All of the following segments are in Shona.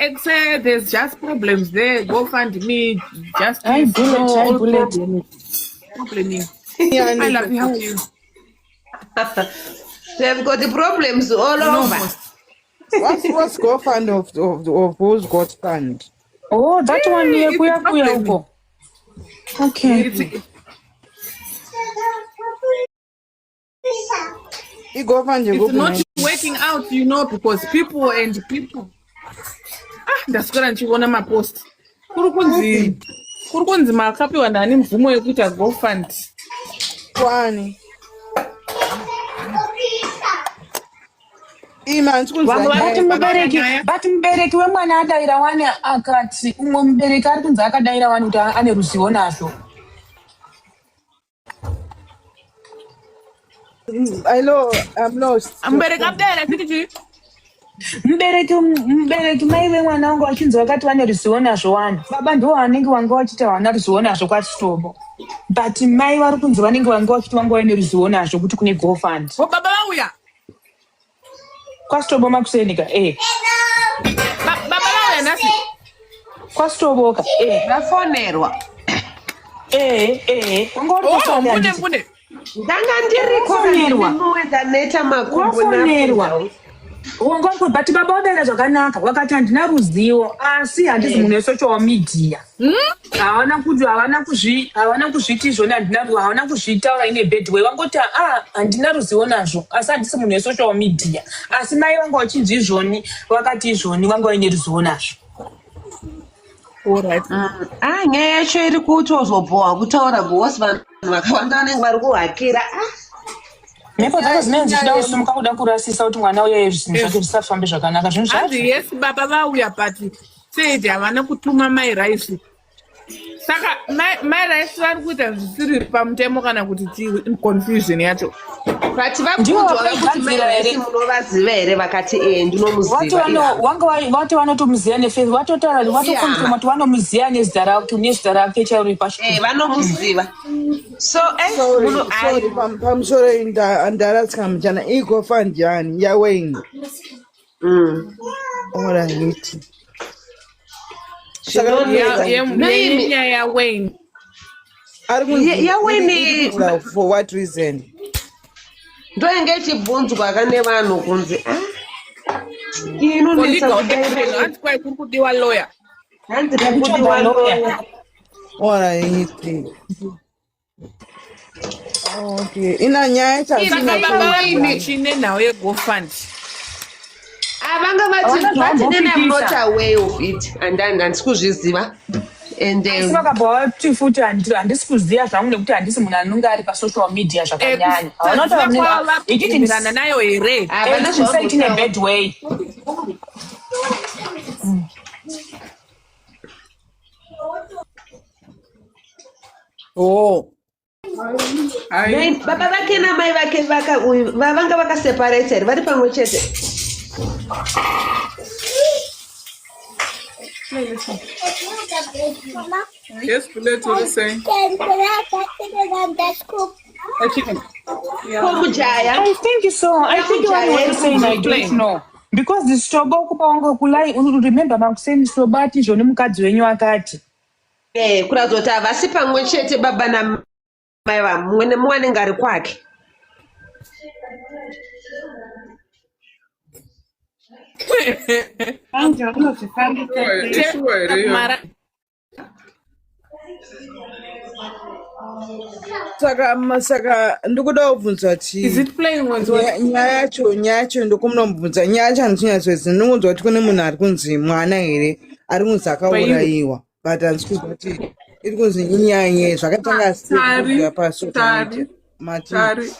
exe there's just problems there go fund me just Hi, Bullet. Hi, Bullet. Probleming. I love you. How are you? They've got the problems all No, over. What's go fund of who's got fund? Oh, that one It's yekuya kuya problem. uko. Okay. I-go fund It's not working out, you know, because people and people. Ah, ndaswera ndichiona mapost. Kuri kunzi makapiwa nani mvumo yekuita go fund. Kwani? Ima handisi kunzwa Vamwe nyaya. But mubereki, Nyaya. but mubereki wemwana adaira wani akati umwe mubereki ari kunzi akadaira wani kuti ane ruzivo nazvo. Hello, I'm lost. Mubereki adaira chiti chii? Mubereki mai vemwana wangu vachinzi vakati vane ruzivo nazvo wani. Baba ndivo vanenge vanga vachiti havana ruzivo nazvo kwaChitobo. But mai vari kunzi vanenge vanga vachiti vanga vaine ruzivo nazvo kuti kune GoFund. Ko baba vauya. KwaSitobo makuseni ka eh. Baba vauya nhasi. KwaSitobo ka eh. Vafonerwa. Eh eh. Wanga uri Oh, kwaSitobo mbune handiti? mbune. Ndanga ndiriko Wafonerwa. ndaneta makumbo Wafonerwa. Wanga uri but baba vadaira zvakanaka vakati handina ruzivo asi handisi munhu wesocial media. Havana kuti havana kuzvi havana kuzviti izvoni handina havana kuzvitaura in a bad way vangoti ah handina ruzivo nazvo asi handisi munhu wesocial media asi mai vanga vachinzi izvoni vakati izvoni vanga vaine ruzivo nazvo. Alright. Ah, nyaya yacho iri kutozobhowa kutaura because vanhu vakawanda vanenge vari kuhakira. Ah, Mhepo dzako dzinenge dzichida kusimuka kuda kurasisa kuti mwana uye zvinhu zvake zvisafambe zvakanaka zvinhu Hanzi zvacho. yes baba vauya but said havana kutuma mai Rice. Saka mai Rice vari kuita zvisiri pamutemo kana kuti chii confusion yacho. But Ndivo vabvunzwa kuti mai vakaigadzira Rice here? munovaziva here vakati eh Vati ndinomuziva. vano wanga vati vanotomuziva neface vatotaura vatokonfirma kuti vanomuziva nezita rake nezita rake chairo Eh repachikuru. vanomuziva. So eh Sorry, muno sorry, pamusoro ndaratsika mchana. I-go fund yani yaWayne. Alright. Saka Zvinonetsa. Naimi Yenyaya yaWayne. ari kunzi yaWayne iri kuitwa for what reason? Ndoinge ichibvunzwa ka nevanhu kunzi ah For inonetsa legal kudaira. action. Hanzi kwai kuri kudiwa lawyer. Hanzi Kutsvaga kudiwa lawyer. lawyer. Alright. Okay. Ina nyaya yacho Saka hatina baba vari kuiona. kuti chine nhau yegofund. Avanga vati Havana vati then I'm not zvavambopikisa. aware of it and handisi kuzviziva and Asi vakabva vati futi handisi kuziva zvangu nekuti handisi munhu anonge ari pasocial media zvakanyanya. Havana Kusaziva kutaura kwavo it didn't vabvumirana nayo here. havana it didn't say it in a zvavambotaura. bad way. Oh. Hai. Baba vake namai vake vaka uyu vavanga vakaseparate here vari pamwe chete. Yes, Bullet, what are you saying? A chicken. Ko mujaya I think so. I think what you were saying, I don't know. Because the strobo kupa wanga kulai, remember makuseni strobo ati izvoni mukadzi wenyu akati. eh kuratidza kuti havasi pamwe chete baba namai va mumwe nemumwe anenge ari kwake. Manje unozvifambisa sei? Sure, here iyo. Mara Saka ndikuda kubvunza is kuti it playing with what? nyaya yacho ndokumuna nyaya yacho handichinyatsodzi ndinongonzwa kuti kune munhu ari kunzi mwana here ari kunzi akaurayiwa but handisi kuzwa kuti iri kunzi inyaya zvakatanga sei Tari, kubvira pasocial Tari, media mati Tari.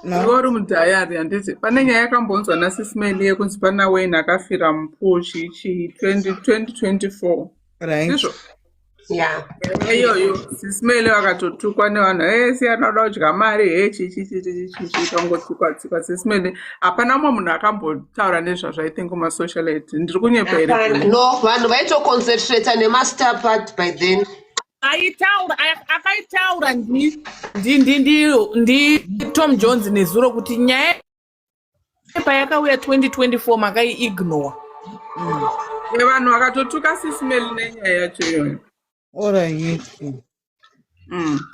no Iwe uri mudhayari handiti pane nyaya yakambonzwa nasismail yekunzi pana Wayne akafira mupool chichi 2024 right ndizvo Yeah. iyoyo sismail vakatotukwa nevanhu e siyana uda kudya mari he chichichichichichi kangotukwa tsikwa sismail hapana mumwe munhu akambotaura nezvazvo I think kumasocialite ndiri kunyepa here Hapana. No, vanhu vaitoconcentrata nemastar part by then. Aitaura akaitaura ndi ndi ndi ndi ndi Tom Jones nezuro kuti nyaya payakauya 2024 makaiignore. Vanhu vakatotuka sisimeli nenyaya yacho iyoyo. Alright.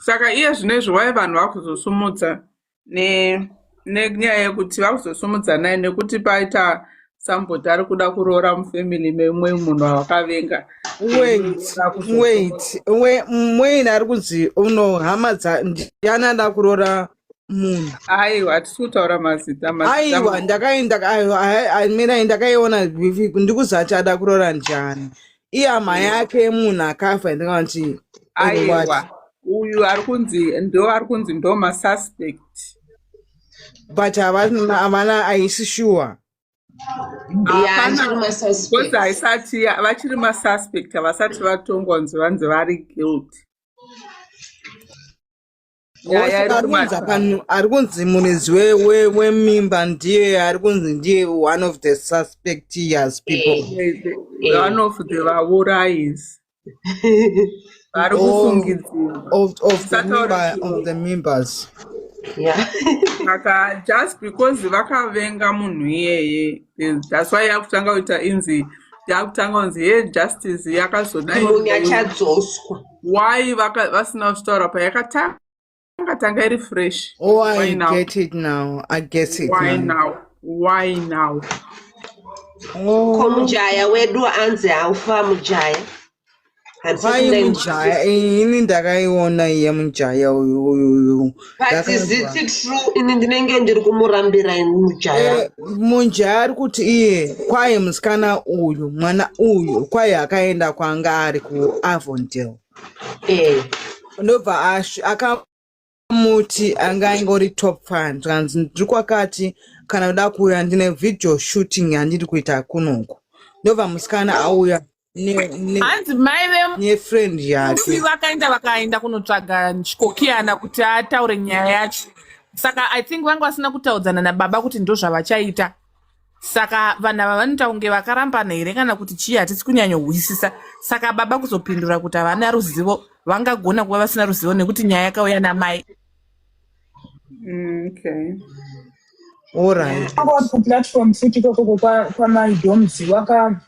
Saka iye zvino izvi wai vanhu vakuzosumudza nenyaya yekuti vakuzosumudza naye nekuti paita somebody ari kuda kuroora mufamily memumwe munhu wavakavenga. Wait, wait. Wayne ari kunzi uno hama dza ndiani ada kuroora munhu? Aiwa, hatisi kutaura mazita. Aiwa, ndakaenda, aiwa, mirai, ndakaiona ndikuzati ada kuroora ndiani. Iye hama yake munhu akafa, ndingavanti. Aiwa, uyu ari kunzi ndo ari kunzi ndo masuspect. But havana, haisi sure. Yeah, achiri masuspect. Because haisati, vachiri masuspect, havasati vatongwa kunzi vanzi vari guilty. Nyaya iri Ari kunzi kumatare. Ari kunzi muridzi wemimba ndiye ari kunzi ndiye one of the suspectious people. One of the vaurayisi vari Oh, kufungidzirwa. of the Usataura mimba, of the mimbas. Saka just because vakavenga munhu iyeye, that's why yakutanga kuita inzi, yakutanga kunzi ye justice yakazodai. Munhu achadzoswa. Why vasina kuzvitaura payakatanga tanga iri fresh? Oh, Why I now? get it now. I get it Why now. now? Why now? Oh. Ko mujaya wedu anzi haufa mujaya? Handisati Kwai ndainzwisisa. mujaya, ini ndakaiona iye mujaya uyu uyu uyu. But is Ndakanzwa. it true? Ini ndinenge ndiri kumurambira ini mujaya. Mujaya ari kuti iye kwai musikana uyu, mwana uyu, kwai akaenda kwanga ari kuAvondale. Ndobva akamuti anga ingori top fan, zvikanzi ndiri kwakati, kana uda kuuya ndine video shooting yandiri kuita kunoku. Ndobva musikana auya Hanzi mai nefriend vemufi yake. vakaenda kunotsvaga chikokiyana kuti ataure nyaya yacho. Saka I think vanga vasina kutaudzana nababa kuti ndo zvavachaita. Saka vanhu ava vanoita kunge vakarambana here kana kuti chii, hatisi kunyanyohwisisa. Saka baba kuzopindura kuti havana ruzivo, vangagona kuva vasina ruzivo nekuti nyaya yakauya namai. Okay. Alright. Anga vari kuplatform futi ikokoko kwamaidoms waka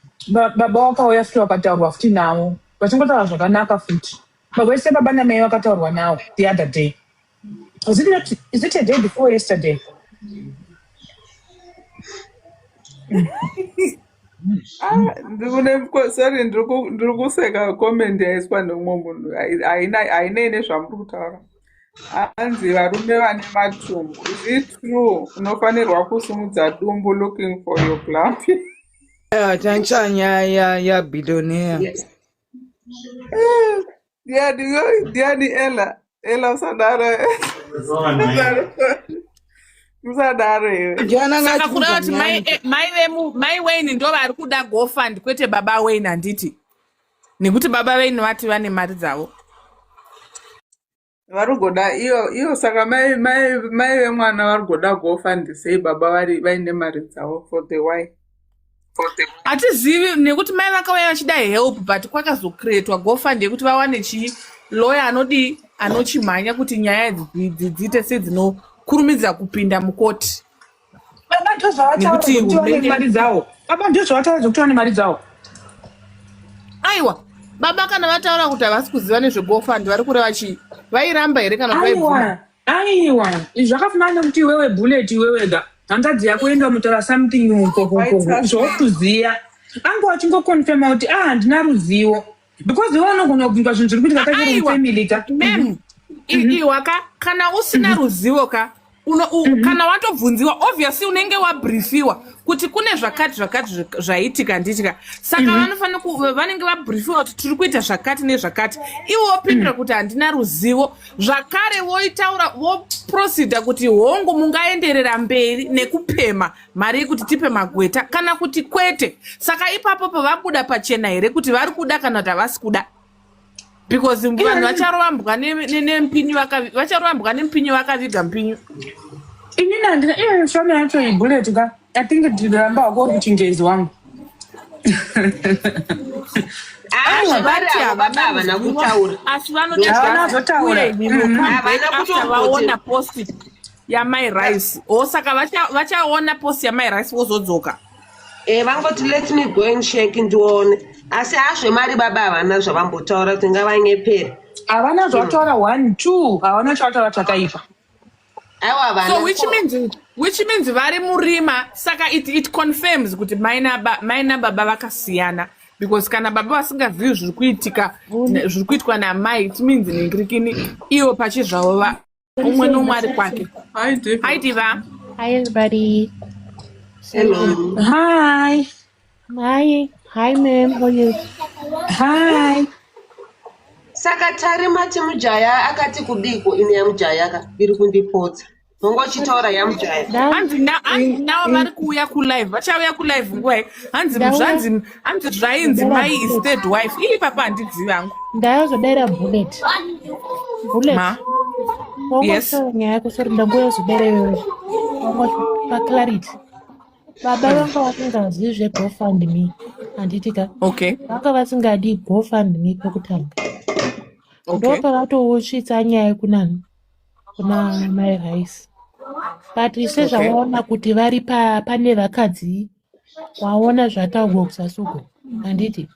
baba wakauya futi wakataurwa futi navo vachingotaura zvakanaka futi. Vese baba namai vakataurwa navo the other day. Was it not, is it a day before yesterday? Ah, sorry, ndiri kuseka comment yaiswa neumwe munhu, hainei nezvamuri kutaura. Hanzi varume vane matumbu, is it true unofanirwa kusimudza dumbu looking for your blumpy? Chancha nyaya yabillionaire. Yes. Ndiani? Ndiani? Ela, Ela, usadaro, usadaro iwe. Ndiani anga Saka kureva achiudza kuti mai nyaya? mai Wayne ndo vari kuda GoFund, kwete baba Wayne, handiti? Nekuti baba Wayne vati vane mari dzavo. Vari kugoda iyo iyo. Saka mai vemwana vari kugoda GoFund sei baba vari vaine mari dzavo? For the why? Hatizivi, nekuti mai vakauya vachida help, but kwakazocreatwa GoFund yekuti vawane chii, lawyer anodii, anochimhanya kuti nyaya idzi dziite sedzinokurumidza kupinda mukoti. Baba ndozvavataura Nekuti kuti vane hurumende mari dzavo. Baba ndozvavataura zvekuti vane mari dzavo. Aiwa, baba kana vataura kuti havasi kuziva nezveGoFund, vari kureva chii? Vairamba here kana kuti vaibvuma? Aiwa, aiwa, izvi zvakafanana nekuti iwewe Bullet, iwewega hanzvadzi yako enda mutaura something uko zvauri anga wachingoconfirma kuti ah, handina ruzivo, because iwe unogona kubvunzwa zvinhu zviri kuitika kachiri Aiwa. mufamily ka. Ma'am, iwa ka, kana usina ruzivo ka, kana watobvunziwa, obviously unenge wabriefiwa kuti kune zvakati zvakati zvaitika, handitika? Saka vanofanira vanenge vabriefiwa kuti tiri kuita zvakati nezvakati, ivo wopindura kuti handina ruzivo. Zvakare voitaura, voproceeda kuti hongu, mungaenderera mberi nekupema mari yekuti tipe magweta kana kuti kwete. Saka ipapo pavabuda pachena here kuti vari kuda kana kuti havasi kuda? Because vanhu vacharova mbwa nempinyu, vacharova mbwa nempinyu vakaviga mpinyu. Inini handina iyo shona yacho iBullet ka. I think ndiramba wako uri kuchingezi wangu. Ah, zvavari Vati avo baba havana havana ruzivo, kutaura. asi vanoda Havana justice. kuzotaura. Uye he will come back Havana after kutomboti- vaona post yamai Rice. O, saka vachaona post yamai Rice vozodzoka. E, vangoti let me go and check ndione, asi hazvemari baba havana zvavambotaura kuti ngavanyepere. Havana zvavataura, one, two, havana chavataura chakaipa. Aiwa, havana. So which means vari murima. Saka it confirms kuti mai nababa vakasiyana, because kana baba vasingazivi zviri kuitika, zviri kuitwa namai, it means ningirikini ivo pachizvavo umwe nomwe ari kwake. Hi, Diva. Hi, Diva. Hi, everybody. Hello. Hi. Hi. Hi, ma'am. How are you? Hi. Saka tari mati mujaya akati kudiko? Ine yamujaya ka iri kundipotsa, ungochitaura yamujaya. Hanzi navo vari kuuya kulive, vachauya kulive nguva hanzi. Ndauya. Zvanzi, hanzi zvainzi mai is third wife. Ii, papa, handidzivi hangu. Ndayozodaira Bullet. Bullet. Ma. Yes. Wangotaura nyaya yako, sorry, ndangoyozodaira iwewe. Wango clarity. Baba vanga vasingazivi zveGoFundMe. Handiti ka? Okay. Vanga vasingadi GoFundMe pekutanga. Okay. Ndopavatosvitsa nyaya kunani? Kuna Mai Rice. But sezvawaona kuti vari pane vakadzi, waona zvataurwa kusasuko. Handiti?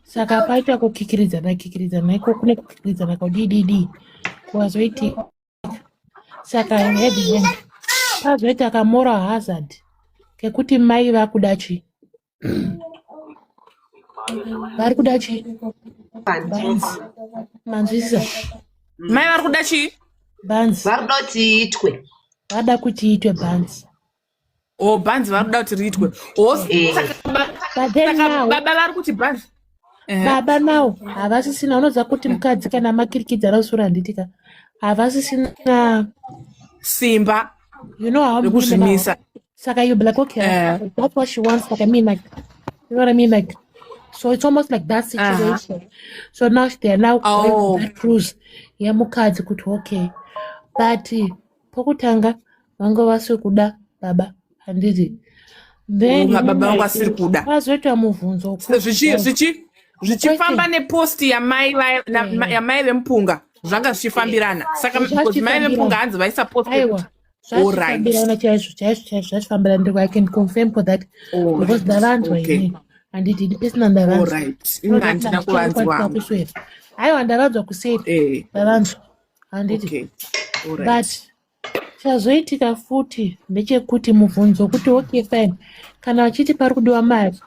Saka paita kukikiridzana kikiridzana iko, kune kukikiridzana kudididi kwazoitika. Saka at the end pazoita kamoral hazard kekuti mai vakuda chi, vari kuda chi? Bhanzi. Manzwisisa? Mai vari kuda chii? Bhanzi. Vari kuda kuti iitwe. Vada kuti iitwe bhanzi. O, bhanzi vari kuda kuti riitwe. O, saka But then saka now baba vari kuti bhanzi. Baba now havasisina, unoziva kuti mukadzi kana makirikidzana usura, handitika, havasisina simba you know how rekuzvimisa. Saka you be like, okay, that's what she wants. Like, I mean, like, you know what I mean? Like, so it's almost like that situation. So now they are now going that cruise yemukadzi kuti okay, but pokutanga vanga vasiri kuda baba, handiti? Then Baba vanga vasiri kuda. Pazoitwa mubvunzo. Zvichifamba nepost yamai yamai vemupunga, zvanga zvichifambirana. Saka because mai vemupunga hanzi vaisa post. Aiwa, zvachifambirana chaizvo chaizvo chaizvo, zvachifambirana. Ndiko I can confirm for that because ndavanzwa inini, handiti? Ndipesina ndavanzwa. Alright. Ini handina kuvanzwa hangu. Kuswera, aiwa, ndavanzwa kuseri. Ndavanzwa, handiti? Okay. Alright. But chazoitika futi ndechekuti mubvunzo kuti okay, fine, kana vachiti pari kudiwa mari,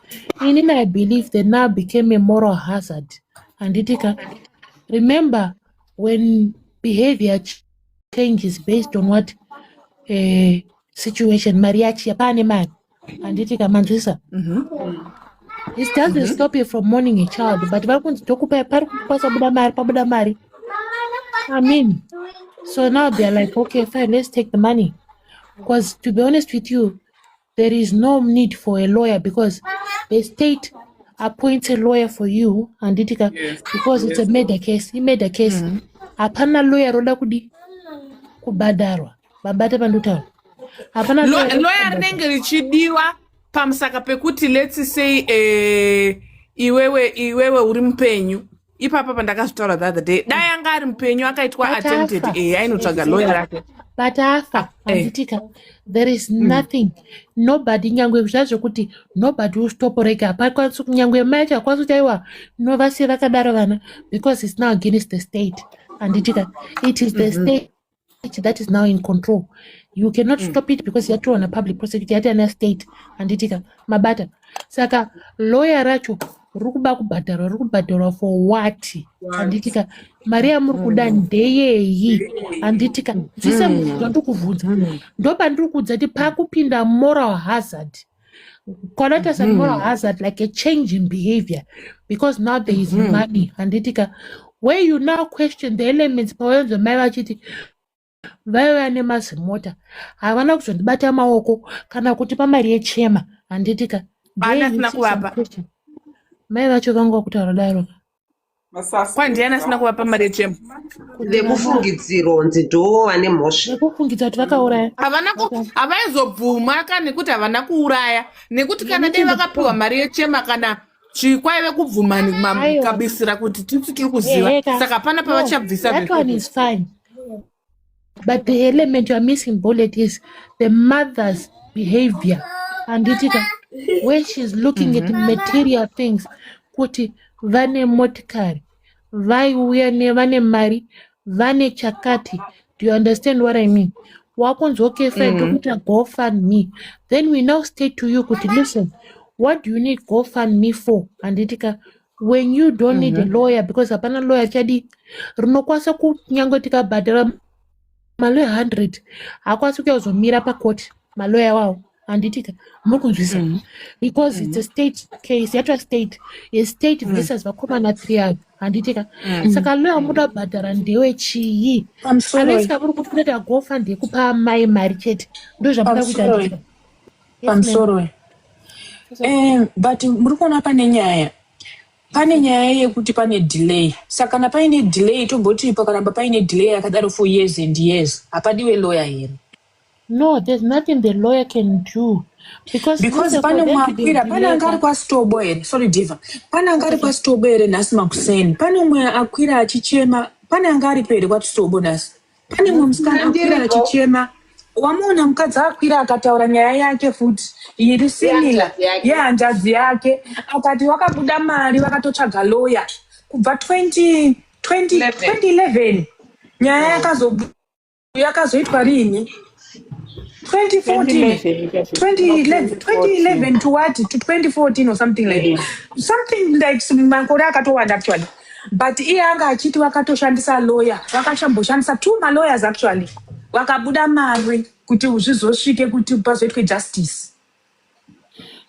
inini I believe they now became a moral hazard, handitika? Remember when behavior changes based on what situation, mari yachiya, paane mari, handitika? Manzwisa? It doesn't stop you from mourning a child, but vari kunzi tokupai, pari kukwanisa kubuda mari, pabuda mari, I mean, so now they're like, okay, fine, let's take the money. Because to be honest with you, there is no need for a lawyer because the state appoints a lawyer for you, handitika? Because it's a murder case, i-murder case. Hapana lawyer roda kudi kubhadharwa. Babata pandotaura. Hapana lawyer roda Lawyer kubhadharwa. rinenge richidiwa pamusaka pekuti, let's say, iwewe uri mupenyu. Ipapa pandakazvitaura the other day, dai anga ari mupenyu akaitwa But attempted, afa. ainotsvaga lawyer rake. But afa, handitika? There is nothing, nobody, nyangwe zvazvokuti nobody will stop rega, hapakwanisi, kunyangwe mai acho hakwanisi kuti aiwa, no, vasiye vakadaro vana, because it's now against the state, handitika? It is the state that is now in control. You cannot stop it because yatorwa napublic prosecutor, yati ana state, handitika? Mabata? Saka lawyer racho riri kuba kubhadharwa, riri kubhadharwa for what, handitika? Mari yamuri kuda ndeyei, handitika? Zvise zvandiri kuvhunza, ndopandiri kuudza kuti pakupinda moral hazard. Connect as a moral hazard, like a change in behavior, because now there is money, handitika? Where you now question the elements, pawainzwa mai vachiti vaiva nemazimota, havana kuzondibata maoko kana kutipa mari yechema, handitika? Haana asina kuvapa. Mai vacho vanga kutaura daro. Kwandiani asina kuvapa mari yechema? Vekufungidziro nzi ndo vane mhosva. Vekufungidza kuti vakauraya. Havana havaizobvuma ka, nekuti havana kuuraya, nekuti kana dai vakapiwa mari yechema kana chii, kwaive kubvuma Aiwa. kabisira kuti tisi tiri kuziva. Eheka. Saka pana No, pavachabvisa. that one is fine, but the element you are missing, Bullet, is the mother's behavior, handitika? When she's looking at material things, kuti vane motikari, vaiuya nevane mari, vane chakati. Do you understand what I mean? Wakunzi okay fine, tokuita GoFund me. Then we now state to you kuti listen, what do you need GoFund me for? Handiti ka, when you don't need a lawyer, because hapana lawyer chadi rinokwanisa kunyange tikabhadhara maloya 100 haakwanisi kuya kuzomira pakoti maloya wawo, handitika? Muri kunzwisa? Because it's a state case, yatova state, a state versus vakomana three avo, handitika? Saka loya muda kubhadhara ndewe chii? Pamusoroi. Unless muri kuti kunoita GoFund yekupa amai mari chete, ndo zvamuda kuita, Pamusoroi. handitika? Yes, ma'am. Pamusoroi. But muri kuona pane nyaya yekuti pane delay. Saka kana paine delay, tomboti pakaramba paine delay yakadaro for years and years, hapadiwe lawyer here? No, there's nothing the lawyer can do because Because listen, for pane there umwe to be akwira, pane anga ari delay kwaStobo here? Sorry Diva, pane anga ari kwaStobo here nhasi makuseni? Pane umwe akwira achichema, pane anga aripo here kwaStobo nhasi? Pane mumwe musikana akwira Ndiripo. achichema. Wamuona mukadzi akwira akataura nyaya yake futi iri similar? Yehanzvadzi yake. Yehanzvadzi yake, akati wakabuda mari, vakatotsvaga lawyer kubva 20, 20, 11. 2011. Nyaya yakazoitwa rini? 2014. 2011, 2011 to what, to 2014 or something like, something like makore akatowanda actually. But iye anga achiti vakatoshandisa lawyer, vakashamboshandisa two malawyers actually, vakabuda mari kuti zvizosvike kuti pazoitwe justice.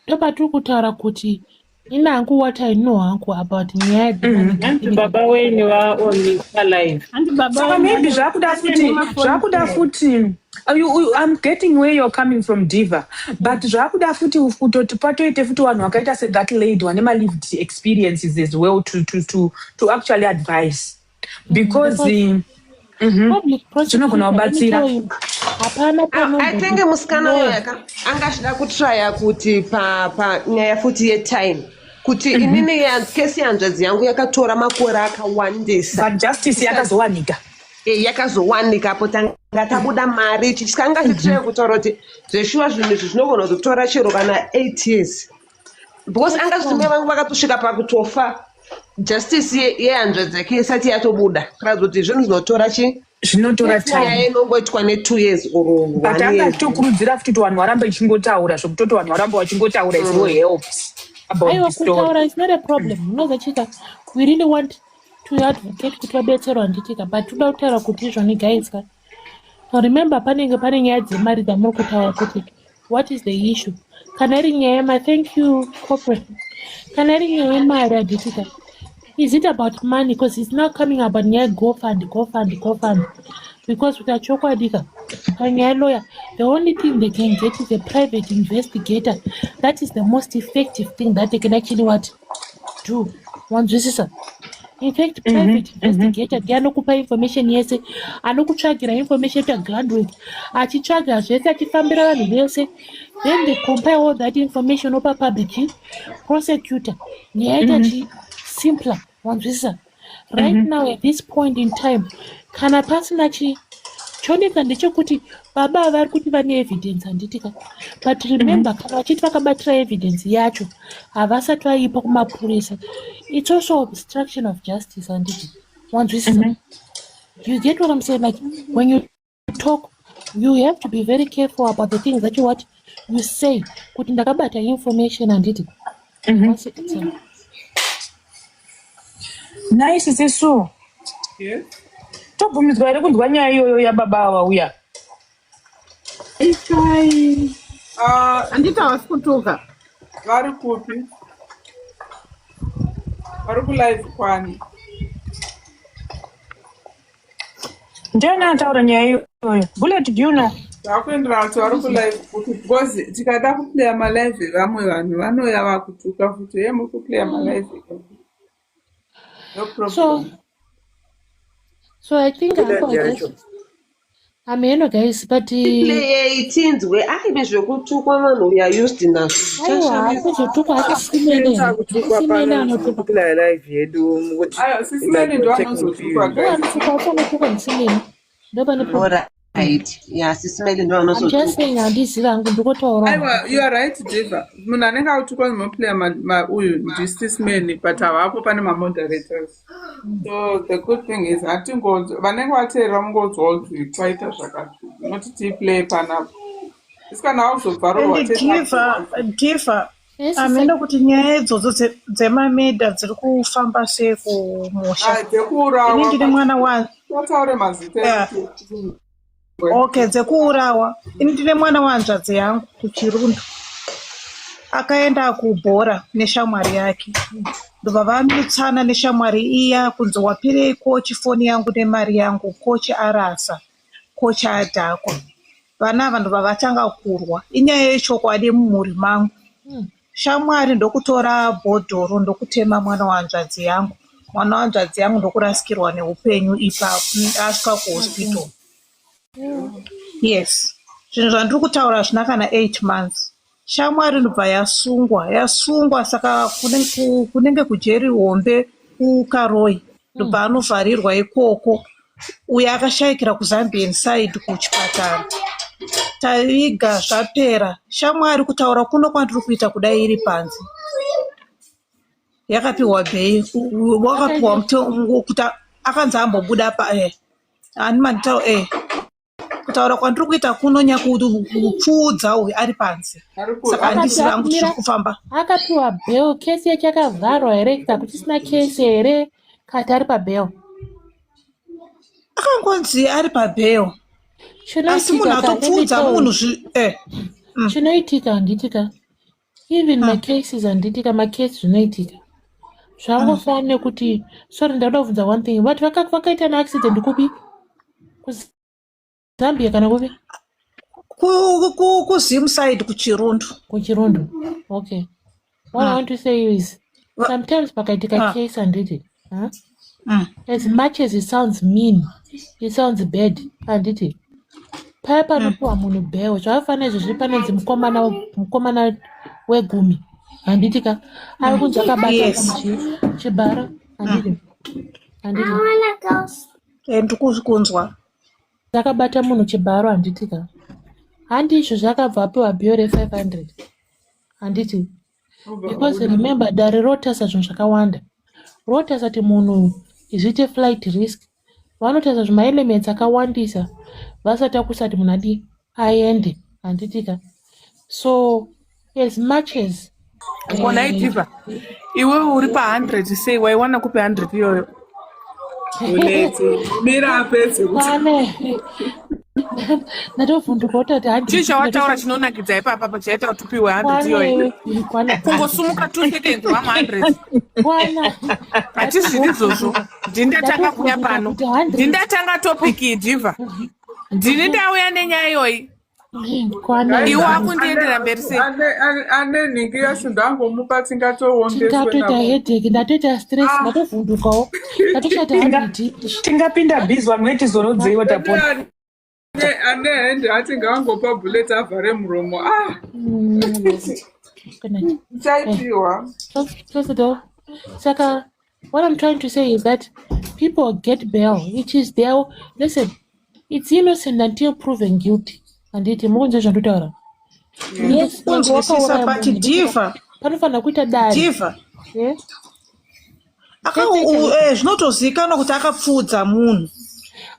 Ndopatiri kutaura kuti inangu, what I know hangu about nyaya. Hanzi baba wenyu vaoni palive. Hanzi baba Saka wenyu maybe zvakuda futi, zvakuda futi, I'm getting where you're coming from, Diva, but zvakuda futi kutoti patoite futi vanhu vakaita sethat lady vane malived experiences as well to actually advise, because Public zvinogona kubatsira. Hapana. I think musikana uyo anga achida kutraya kuti panyaya futi yetime, kuti inini kesi yehanzvadzi yangu yakatora makore akawandisa. But justice yakazowanika. Yakazowanika apo tanga tabuda mari. Chisikanga chitraya kutaura kuti zveshuwa zvinhu izvi zvinogona kuzotora chero kana 8 years, because anga zviti mai vangu vakatosvika pakutofa justice yehanzvadzi yake isati yatobuda, kuratidza kuti zvinhu zvinotora chi Zvinotora nyaya time. Inongoitwa ne2 years or But one anga year. achitokurudzira futi kuti vanhu varambe vachingotaura, zvekutoti vanhu varambe vachingotaura is no helps about Aiwa, the story. Kutaura is not a problem. Unozochika, we really want to advocate kuti vabetserwa, handitika? But toda kutaura kuti izvoni guys ka, remember panenge pane nyaya dzemari dzamuri kutaura kuti what is the issue. Kana iri nyaya yema, thank you corporate, kana iri nyaya yemari, handitika? Is it about money? Because it's not coming about nyaya GoFund, GoFund, GoFund, because kuita chokwadi ka, panyaya lawyer, the only thing they can get is a private investigator. That is the most effective thing that they can actually what, do. Wanzwisisa? In fact, private investigator ndiye anokupa information yese, anokutsvagira information, ita groundwork, achitsvaga zvese, achifambira vanhu vese. Then they compile all that information, opa public prosecutor, nyaya ita chi simpler. Wanzwisisa? Right now, at this point in time, kana pasina chi chonetsa ndechekuti baba vari kuti vane evidence, handitika? But remember, kana vachiti vakabatira evidence yacho, havasati vaipa kumapurisa. It's also obstruction of justice, handiti? Wanzwisisa? You get what I'm saying? Like, when you talk, you have to be very careful about the things that you, what you say, kuti ndakabata information, handiti? Wanzwisisa? Nice, sisu. Yes. Tobvumidzwa here kunzwa nyaya iyoyo yababa ava uya? Itai. Handiti havasi kutuka? Vari kupi? Vari kulive kwani? Ndiani ataura nyaya iyoyo? Bullet, do you know? Zvakuenderana kuti vari kulive kupi, because tikada kuplaya malive evamwe vanhu, vanouya vakutuka futi, ye muri kuplaya malive edu. No problem. So I think Bullet hangu, I guess yacho. Hameno guys, but Playei tinzwe. Aive zvekutukwa, vanhu we are used nazvo. Aiwa. Zvichashamisa. Kuzotukwa hatisimene. Kutukwa Hatisimene pano. anotuka. Kuplaya live yedu mukuti Aiwa, sisimene like ndo we're anozotukwa confused. guys. Anotuka, achanotuka ndisimene, ndo pane problem. Right. Yeah, Sisi Meli ndo I'm just vanozotukwa. saying handizivi hangu ndikotaura. Aiwa, you are right, Diva. Munhu anenge autukwa nemuplayer uyu ndiSis Melly, but havapo pane mamoderators. So the good thing is hatingo vanenge vateerera mungonzwa kuti kwaita zvakati. Not tiplay panapa. Isi kana wakuzobva rohwa And Diva, Diva, hameno kuti nyaya idzodzo dzemamedha dziri kufamba sei kumusha. Ah, dzekuurawa. Ini ndine mwana wa Totaure mazita ekuti. Okay, dzekuurawa. Ini ndine mwana wahanzvadzi yangu kuChirundu. Akaenda kubhora neshamwari yake. Ndobva vamitsana neshamwari iya kunzi wapirei kochi foni yangu nemari yangu, kochi arasa, kochi adhakwa. Vana ava ndobva vatanga kurwa. Inyaya yechokwadi mumhuri mangu. Shamwari ndokutora bhodhoro ndokutema mwana wahanzvadzi yangu. Mwana wahanzvadzi yangu ndokurasikirwa neupenyu ipapo asvika kuhospital. Yes. Zvinhu zvandiri kutaura hazvina kana 8 months. Shamwari ndobva yasungwa. Yasungwa saka kunenge kujeri hombe kuKaroi. Ndobva anovharirwa ikoko. Uyo akashayikira kuZambian side kuchipatara. Taviga zvapera. Shamwari kutaura kuno kwandiri kuita kudai iri panze. Yakapiwa bail. Wakapiwa mutongo kuti akanzi ambobuda pa ani manditaura kutaura kwandiri kuita kuno nyakupfuudza uyu ari panze. Saka handisi vangu tiri kufamba. Akapiwa bail kesi yacho yakavharwa here kana kuchisina kesi here kati ari pabail? Akangonzi ari pabail. Asi munhu Chinoitika ka, let me atopfuudza tell you. munhu Chinoitika handitika even macases handitika macase zvinoitika zvangofanana nekuti, sorry, ndauda kubvunza one thing. Vati vakaita neaccident kupi? KuZambia kana kupi? KuZim side, kuChirundu. KuChirundu, okay. What I want to say is sometimes pakaitika case, handiti, huh? As much as it sounds mean, it sounds bad, handiti, paya panopiwa munhu bail, zvakafanana izvozvi panonzi mukomana wegumi, handiti ka, ari kunzi akabata chibharo, handiti? Ndiri kunzwa. Akabata munhu chibharo, handiti ka? Handi izvo zvakabva apiwa bail re500, handiti? Because remember, dare rotarisa zvinhu zvakawanda. Rotarisa kuti munhu zviite flight risk, vanotarisa zvimaelements akawandisa vasati akusati munhu adi aende, handitika? So as much as Kona itiva iwewe uri pa100 sei waiwana kupi 100 iyoyo? Uneti mira apedze kuti Kwane ndatovhunduka kutati Chii chawataura chinonakidza ipapa pachaita kuti upiwe 100 iyoyo? Kwana. Kungosumuka 2 seconds wama 100. Kwana. Hatizvidi izvozvo. Ndini ndatanga kuuya pano, ndini ndatanga topic iyi. Dhivha, ndini ndauya nenyaya iyoyi. Kwana. Iwe wakundiendera mberi sei? Ane nhingi yacho ndangomupa, tingatoondeswe. Ndatoita headache, ndatoita stress, ndatovhundukawo, ndatoshata 100. Tingapinda busy, vanhu vetizorodzeiwo, tapota. Ane hende ati ngaangopa bullet avhare muromo. Ah, Good night. chaipiwa. Close the door. Saka, what I'm trying to say is that people get bail, which is their, listen, it's innocent until proven guilty. Handiti mukunzwa zvandotaura? Yes, Kunzwisisa, wakauraya but munhu, Diva, panofanira kuita dare. Diva. Yeah? Zvinotozivikanwa kuti akapfuudza munhu.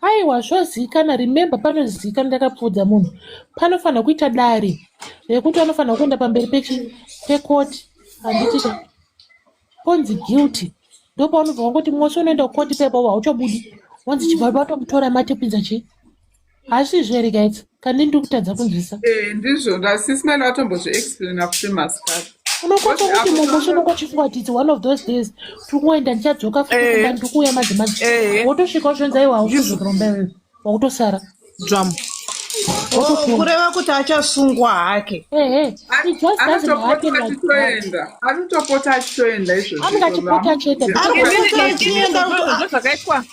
Aiwa, zvozivikanwa. Remember, panozivikanwa ndakapfuudza munhu, panofanira kuita dare rekuti vanofanira kuenda pamberi pekoti, handiti ka? Ponzi guilty, ndopaunobva wangoti mose unoenda kukoti pepo, hauchabudi, wanzi chibva vatomutora matepinza chii. Hazvizvo here, guys? Kandi ndiri kutadza kunzwisa. Eh, ndizvo ndasismail vatombozviexplaina futi masikati. Unokwanisa kuti mumosho unongochifunga kuti it's one of those days, tiri kungoenda, ndichadzoka futi kumba, ndiri kuuya manje manje, wotosvika wozvonzi aiwa, hausizodzoka iwewe, wakutosara. Dzvamu. Oh, kureva kuti achasungwa hake. Ehe, it just doesn't happen Anotopota like that. achitoenda, anotopota achitoenda izvozvo. Anenge achipota achienda. Ari kupota achienda.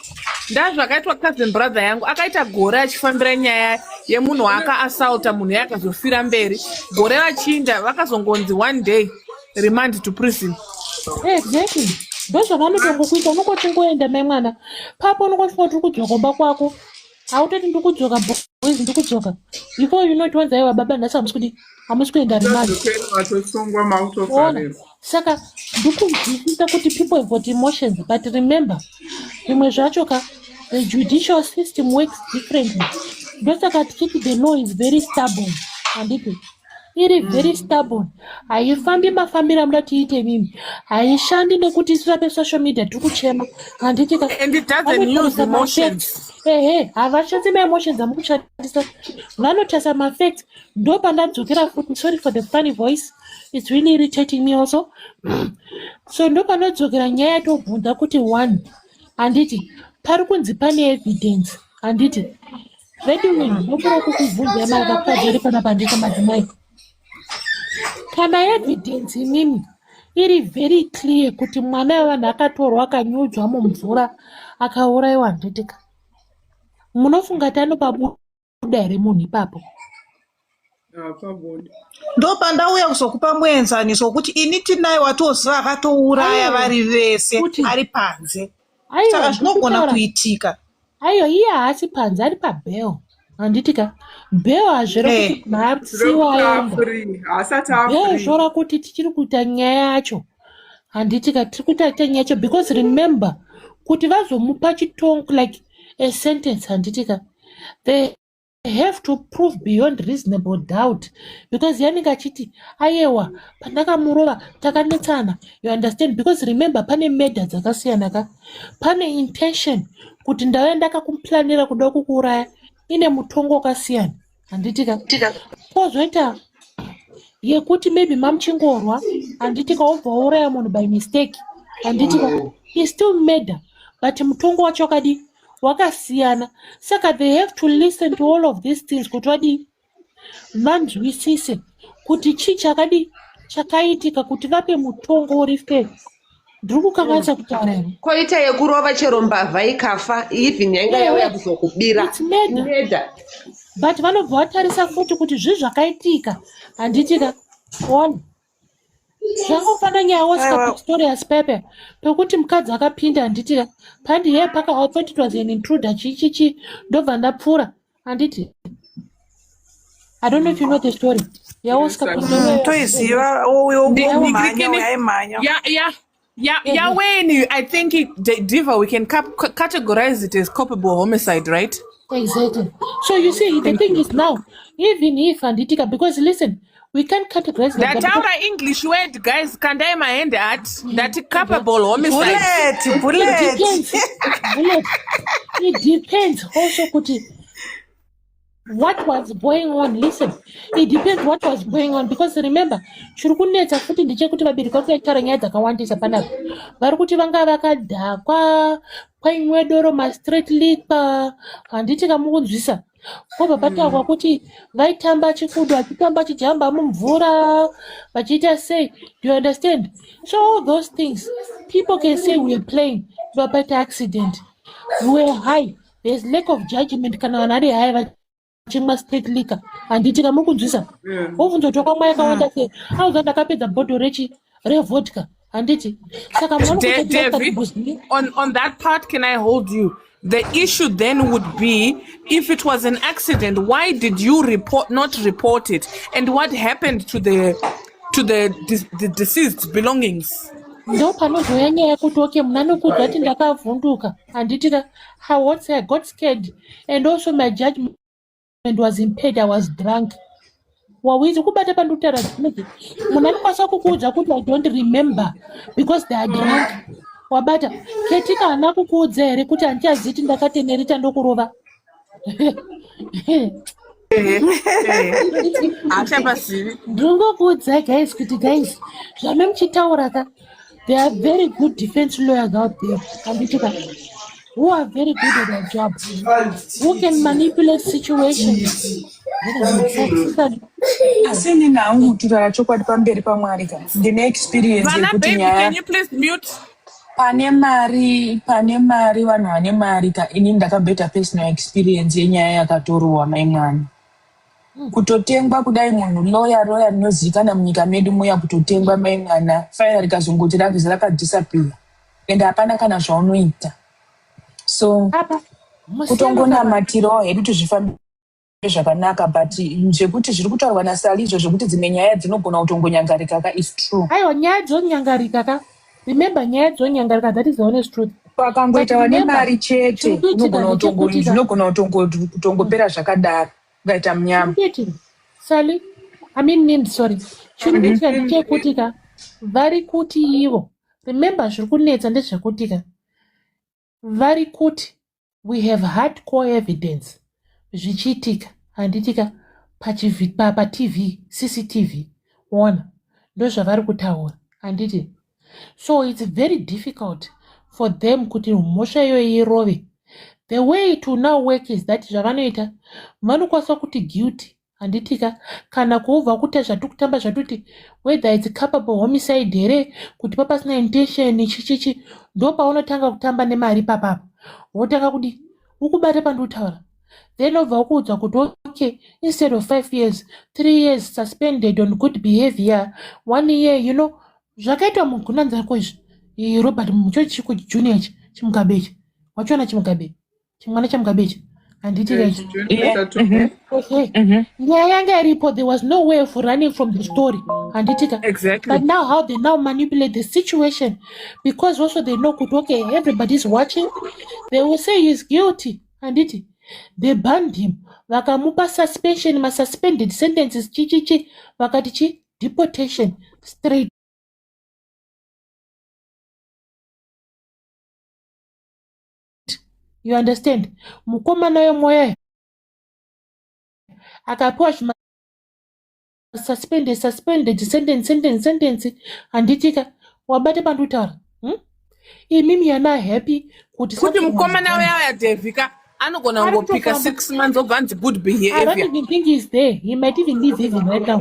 Ndazvakaitwa cousin brother yangu, akaita gore achifambira nyaya yemunhu waakaassaulta, munhu yaakazofira mberi. Gore vachiinda, vakazongonzi one day remand to prison. Exactly, ndozvavanotongokuita. Unongochingoenda, mai mwana papo unongofunga kuti uri kudzoka kumba kwako, hautoti ndiri kudzoka boys. Days ndikudzoka. Before you know it, wanzi aiwa baba, nhasi hamusi kudi, hamusi kuenda remand. Vatosungwa. Ona. Mautovharirwa. Saka ndikunzwisisa kuti people have got emotions, but remember, zvimwe zvacho ka, the judicial system works differently. Ndosaka tichiti the law is very stubborn, handiti? Iri very stubborn, haifambi mafambiro amuda tiite mimi, haishandi nekuti isu pesocial media tiri kuchema, handiti ka? And it doesn't use emotions. Ehe, havashandisi maemotions amukushandisa, vanotarisa mafacts. Ndo pandadzokera futi, sorry for the funny voice, it's really irritating me also. So ndo panodzokera nyaya yatobvunza kuti one, handiti pari kunzi pane evidence, handiti? Vedu ndopura kukubvunza mavakadzi ari panapa, handiti madzimai, kana evidence imimi iri very clear kuti mwana wevanhu akatorwa, akanyudzwa mumvura, akaurayiwa, handitika? Munofunga kuti anopabuda here munhu ipapo? Hapabudi. Ndo pandauya kuzokupa muenzaniso wekuti ini tinaye watoziva akatouraya vari vese ari panze. Aiwa, saka zvinogona ndikutaura- kuitika. Aiwa, iye haasi panze, ari pabail, handitika? Bail hazvero kuti munhu asiwa aenda. Free, haasati Bail afree. zvora kuti tichiri kuita nyaya yacho, handitika? Tiri kuita nyaya yacho because remember kuti vazomupa chitongo, like a sentence, handitika, they have to prove beyond reasonable doubt, because yanenge achiti ayewa, pandakamurova takanetsana, you understand? Because remember, pane murder dzakasiyana ka. Pane intention, kuti ndauya ndakakuplanira kuda kukuuraya, ine mutongo wakasiyana, handitika? Kwozoita yekuti maybe mamuchingorwa, handitika, wobva wauraya munhu by mistake, handitika? Is still murder, but mutongo wacho wakadi wakasiyana. Saka they have to listen to all of these things kuti vadii, vanzwisise kuti chii chakadi chakaitika kuti vape mutongo uri fair. Ndiri kukanganisa kutaura here? Koita yekurova chero mbavha ikafa, even yanga yauya kuzokubira. It's murder. Murder. But vanobva vatarisa futi kuti zvii zvakaitika, handitika? Ona, zvangofana nyaya Oscar Aiwa. Pistorius pepe pekuti mukadzi akapinda, handitika, pandi ye paka, I thought it was an intruder, chichichi, ndobva ndapfuura, handiti? I don't know if you know the story yaOscar Yes, I Pistorius. Toiziva uyo kumhanya, uyaimhanya. Yeah, when I think it, Diva, we can categorize it as culpable homicide, right? Exactly. So you see, the thing is now, even if, handitika, because listen, we can't categorize like that because Ndataura English word, guys. Kandai mahende ati ndati culpable homicide. Bullet, it bullet. depends. Bullet. It depends also kuti what was going on. Listen, it depends what was going on, because remember, chiri kunetsa futi ndechekuti vabereki vari kuitaura nyaya dzakawandisa panapa. Vari kuti vanga vakadhakwa, kwaimwe doro, mastreet liquor, handiti kamukunzwisa? Pobva pataurwa kuti vaitamba chikudo, achitamba chijamba mumvura, vachiita sei, do you understand? So all those things, people can say we are playing, vapaita accident, we were high, there's lack of judgment kana vanhu ari high vachimwa street liquor, handiti kamukunzwisa? Wobvunza kuti wakamwa yakawanda sei, auza ndakapedza bhodho rechi revodka, handiti? Saka Devi, on that part, can I hold you? The issue then would be, if it was an accident, why did you report not report it? And what happened to the deceased belongings? Ndo panozouya nyaya yekuti okay, munhu anokuudza kuti ndakavhunduka, handiti ka? What say, I got scared and also my judgment was impaired, I was drunk. Wawizi kubata pandikutaura zvinezvi, munhu anokwanisa kukuudza kuti I don't remember because they are drunk. Wabata ketika haana kukuudza here kuti handichaziti ndakatenerita ndokurova? Hachapazivi. Ndingokuudzai guys kuti guys, zvame muchitaura ka, there are very good defense lawyers out there, handiti ka, who are very good at their job, who can manipulate situations. Asi inini hangu, kutaura chokwadi pamberi paMwari ka, ndine experience Vana yekuti baby, nyaya can you please mute? Pane mari, pane mari, vanhu vane mari ka. Inini ndakamboita personal experience yenyaya yakatorohwa mai mwana, kutotengwa kudai munhu, loya, loya rinozivikana munyika medu muya, kutotengwa mai mwana, faira rikazongoti rakuzi rakadisappear and hapana kana zvaunoita. So apa kutongonamatirawo hedu kuti zvifambe. zvakanaka but zvekuti zviri kutaurwa nasali izvo zvekuti dzimwe nyaya dzinogona kutongonyangarika ka is true. Aiwa nyaya dzonyangarika ka remember nyaya dzonyangarika that is the honest truth. But Pakangoita vane remember mari chete chiri kuitika unogona kutongo ndechekuti ka zvinogona kutongopera zvakadaro ukaita munyama. Chiri kuitika Sally, I mean name sorry. Chiri kuitika ndechekuti ka vari kuti ivo remember zviri kunetsa ndezvekuti ka vari kuti we have hardcore evidence zvichiitika handiti ka patv cctv wona ndozvavari kutaura handiti so it's very difficult for them kuti mhosva iyoyo irove the way it will now work is that zvavanoita vanokwanisa kuti guilty handitika kana kuubva kuita zvatiri kutamba zvatuti whether its capable homicide here kuti papasina intention chichichi ndopaunotanga kutamba nemari papapa wotanga kudi ukubata pandikutaura then obva ukuudza kuti okay instead of 5 years 3 years suspended on good behavior 1 year you know zvakaitwa mugunanzako izvi Robert muchochiko junior ichi chimugabe ichi wachiona chimugabe chimwana chamugabe ichi handiti right okay nyaya yanga iripo there was no way of running from the story handitika Exactly. But now how they now manipulate the situation because also they know kuti okay everybody is watching they will say he's guilty handiti they banned him vakamupa suspension masuspended sentences chichichi vakati chi deportation straight you understand mukomana wemoya akapiwa zvima suspended suspended sentence sentence sentence handitika wabata pandikutaura hmm? Imimi yana happy kuti kuti something was mukomana done. uya uya Devika anogona Ari kungopika kutofamba. 6 months obva anzi good I don't behavior. even think he's there. He might even leave even right now.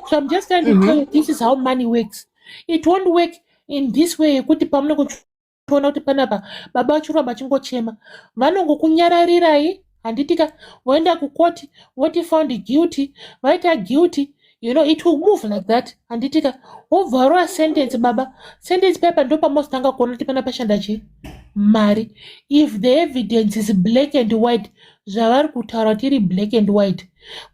So I'm just trying to tell you this is how money works. It won't work in this way yekuti pamunenge uchiona kuti panapa baba vachiramba vachingochema vanongokunyararirai handitika voenda kukoti voti found guilty vaita guilty you know it will move like that handitika wobva warova sentence baba sentence paper ndo pamozotanga kuona kuti pana pashanda chii mari if the evidence is black and white zvavari kutaura kuti iri black and white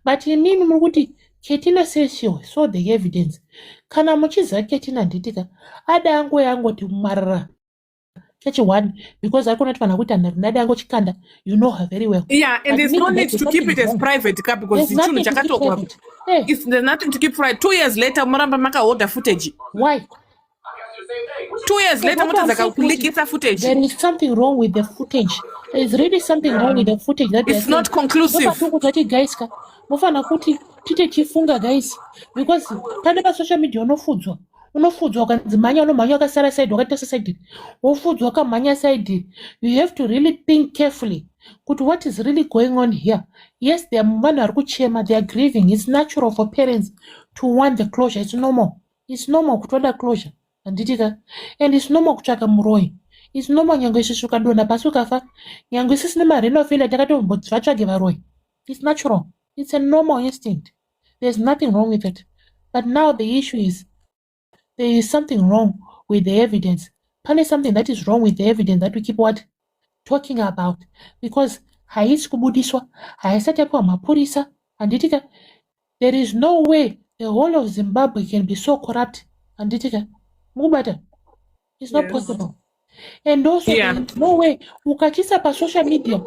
but imimi muri kuti ketina says she saw the evidence kana muchiziva ketina handitika ada angoya angoti marara chechi one because ari kuona kuti vanhu vakuita nharo ndada angochikanda you know her very well Yeah, and But there's maybe no need there's to keep something it as wrong. private ka because There's chinhu nothing to keep chakatokwa. private. Hey. It's there's nothing to keep private. 2 years later moramba makaholda footage. Why? 2 years So later what I'm motadza saying kuti kulikisa footage. there is something wrong with the footage. There is really something wrong with the footage that they are It's not saying. conclusive. Ndopatiri kuti guys ka mofanira kuti tite chifunga guys because pane pasocial media unofudzwa unofudzwa ukanzi mhanya unomhanya wakasara side wakaita sesaidi wofudzwa wakamhanya side you have to really think carefully kuti what is really going on here. Yes, there are vanhu vari kuchema, they are grieving. It's natural for parents to want the closure. It's normal. It's normal kuti vada closure handiti ka and it's normal kutsvaka muroyi. It's normal nyange isusu ukadonha pasi ukafa nyange isusu nemarenal failure takatomboti vatsvage varoyi. It's natural. It's a normal instinct. There's nothing wrong with it. But now the issue is there is something wrong with the evidence. Pane something that is wrong with the evidence that we keep what talking about because haisi kubudiswa haisati yapiwa mapurisa handiti ka there is no way the whole of Zimbabwe can be so corrupt handiti ka mukubata it's not Yes. possible and also Yeah. there is no way ukachiisa pasocial media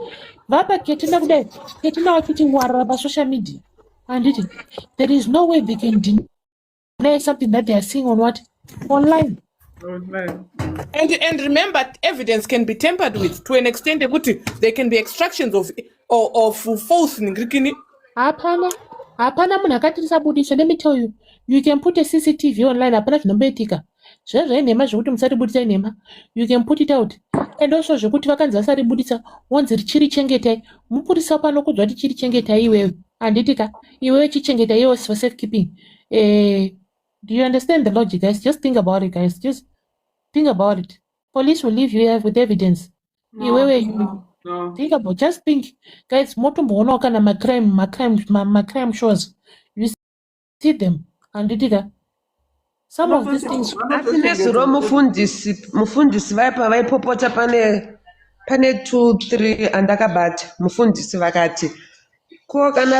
vapa ketina kudai ketina wachiti ngwarara pasocial media handiti there is no way they can deny something that they are seeing on what online. Online. And remember, evidence can be tampered with to an extent yekuti there can be extractions of false ningirikini. Hapana hapana munhu akati tisabudiswa. Let me tell you, you can put a CCTV online hapana zvinomboitika zviya zvainhema zvekuti musatibudisa inhema. You can put it out and also zvekuti vakanzi vasaribudisa wonzi chiri chengetai mupurisa pano kudzwa kuti chiri chengetai iwewe handiti ka iwewe chichengetai iwewe for safe keeping. Do you understand the logic, guys? Just think about it, guys. Just think about it. Police will leave you with evidence. No, Iwewe you no. think about, just think, guys. Motomboonawo kana macrime shows, you see them handiti ka some of these things. Asi nezuro mufundisi vaipa vaipopota pane 2 3 andakabata mufundisi vakati Ko kana